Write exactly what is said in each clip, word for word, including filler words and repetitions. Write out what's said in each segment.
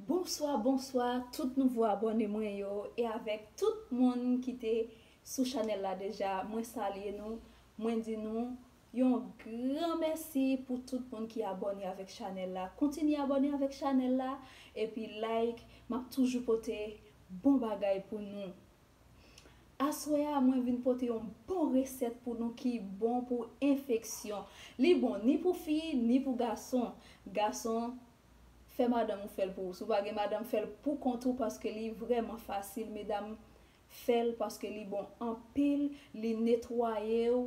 Bonswa, bonswa tout nouvo abòne mwen yo e avèk tout moun ki te sou chanèl la deja. Mwen salye nou, mwen di nou yon gran mèsi pou tout moun ki abòne avèk chanèl la. Kontinye abòne avèk chanèl la epi like, m ap toujou pote bon bagay pou nou. Aswè a, mwen vin pote yon bon resèt pou nou ki bon pou enfeksyon. Li bon ni pou fi, ni pou gason. Gason, fè madanm ou fè l pou ou. Si w pa gen madanm, fè l pou kont ou paske li vrèman fasil, medam, fè l paske li bon anpil, li netwaye w,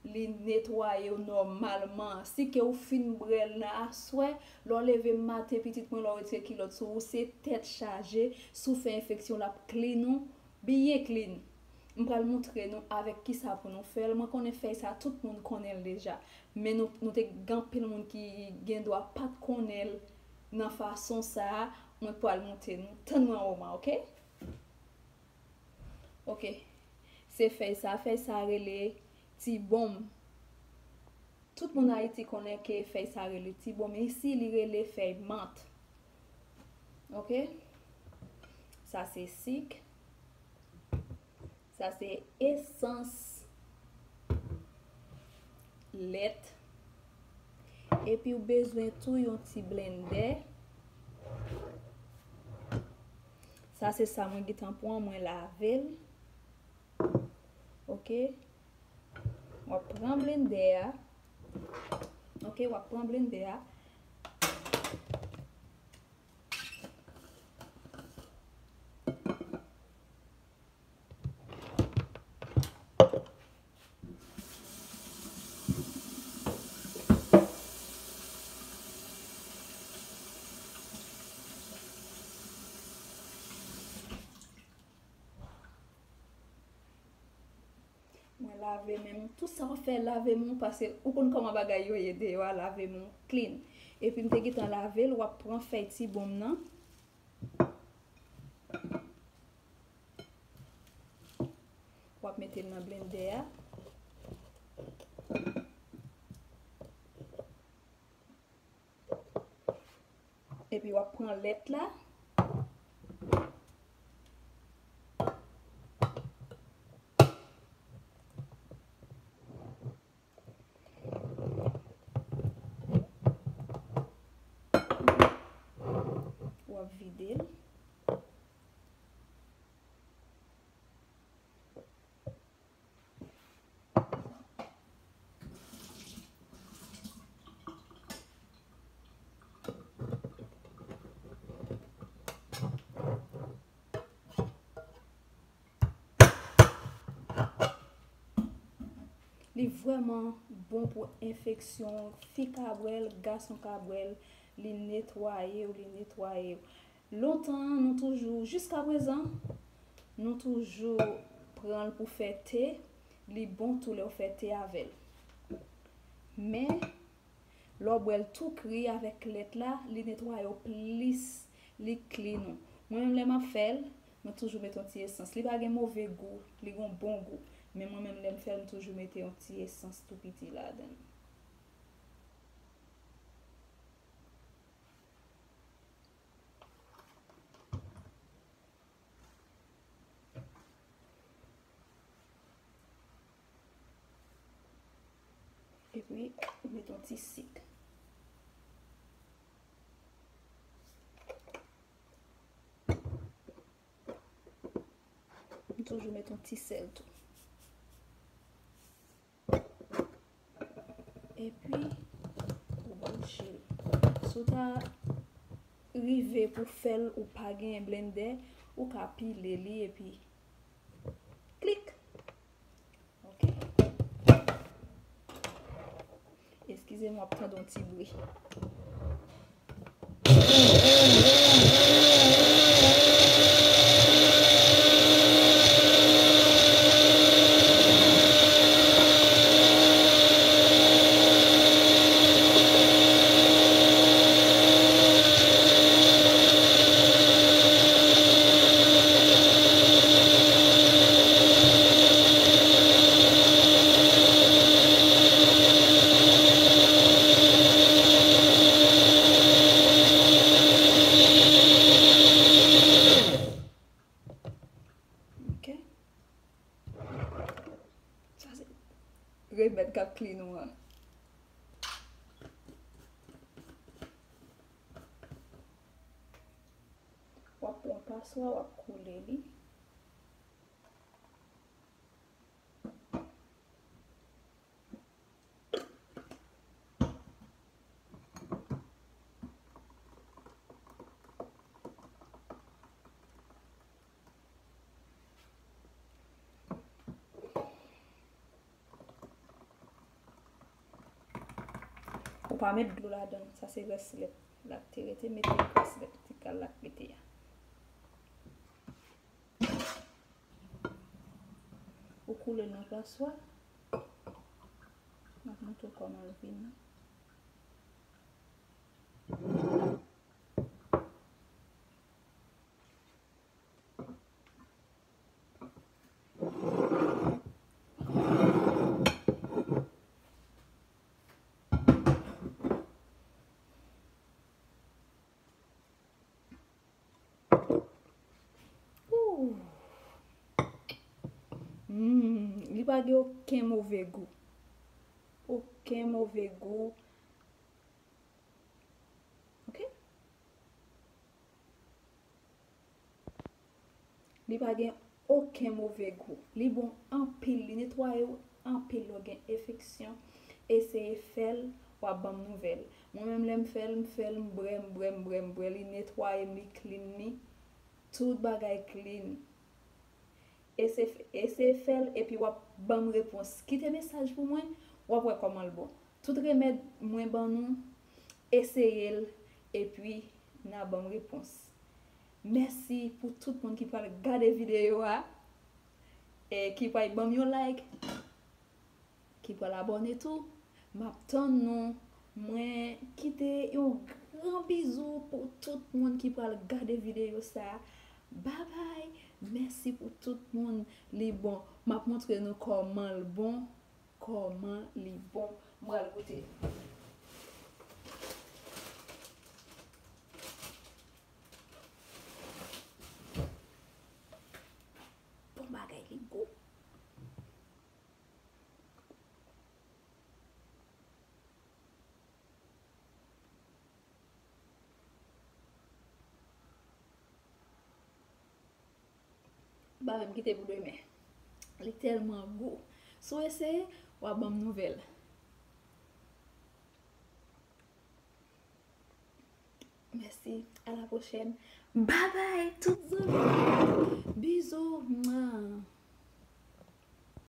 li netwaye w nòmalman. Si ke w fin bwè l nan aswè, lè w leve maten, pitit mwen, lè w retire kilòt sou ou, se tèt chaje. Si w fè enfeksyon, l ap clean ou, byen clean. M pral montre nou avèk kisa pou nou fè l. Mwen konnen fèy sa, tout moun konnen l deja. Men nou, nou te gen anpil moun ki gen dwa pa t konnen l nan fason sa a. Mwen pral montre nou. Tann mwen anwo a, oke? Oke. Se fèy sa. Fèy sa rele tibonm. Tout moun Ayiti konnen ke fèy sa rele tibonm. Isi, li rele fèy mant. Oke? Sa se sik. Sa se esans lèt. Epi w bezwen tou yon ti blendè. Sa se sa mwen gentan pran, mwen lave l. Oke. W ap pran blendè a. Oke, w ap pran blendè a. Mwen lave men m. Tout sa w ap fè, lave men w, paske ou konn kòman bagay yo ye deyò a, lave men w clean. Epi m te gentan lave l, w ap pran fèy tibonm nan. W ap mete l nan blendè a. Epi w ap pran lèt la. W ap vide l. Li vrèman bon pou enfeksyon. Fi ka bwè l, gason ka bwè l. Li netwaye w, li netwaye w. Lontan, nou toujou, jiskaprezan, nou toujou pran l pou fè te. Li bon tou lè w fè te avè l. Men, lè w bwè l tou kri avèk lèt la, li netwaye w plis, li clean ou. Mwen menm lè m ap fè l, mwen toujou mete yon ti esans. Li pa gen move gou, li gen yon bon gou. Men mwen menm lè m fè l, m toujou mete yon ti esans tou piti ladan l. Epi, ou met yon ti sik. M toujou met yon ti sèl tou. Epi, ou bouche l. Si w ta rive pou fè l, ou pa genyen blendè, ou ka pile li epi klik. Ok. Eskize m, w ap tande yon ti bri. li nou an. W ap pran paswa, w ap koule li. Ou pa met dlo ladan l. Sa se rès lèt la k te rete. Mete rès lèt ti kal la k rete a. Ou koule l nan paswa. M ap montre w kòman l vini. Ooh. Mm, li pa gen okenn move gou. Okenn move gou. Ok? Li pa gen okenn move gou. Li bon anpil, li netwaye w anpil lè w gen enfeksyon. Eseye fè l, w ap ban m nouvèl. Mwen menm lè m fè l, m fè l, m bwè, m bwè, m bwè, m bwè, li netwaye m, li clean mi. Tout bagay clean. Eseye, eseye fè l epi w ap ban m repons. Kite mesaj pou mwen, w ap wè kòman l bon. Tout remèd mwen ban nou, eseye l epi n a ban m repons. Mèsi pou tout moun ki pral gade videyo a e ki pral ban m yon like, ki pral abòne tou. M ap tann nou. Mwen kite yon gran bizou pou tout moun ki pral gade videyo sa. Babay. Mèsi pou tout moun. Li bon. M ap montre nou kòman l bon. Kòman li bon. M pral goute. Bon bagay, li gou. M pa menm kite pou demen. Li tèlman gou. Si w eseye, w ap ban m nouvèl. Mèsi. A la pwochèn. Babay, tout zanmi. Bizou.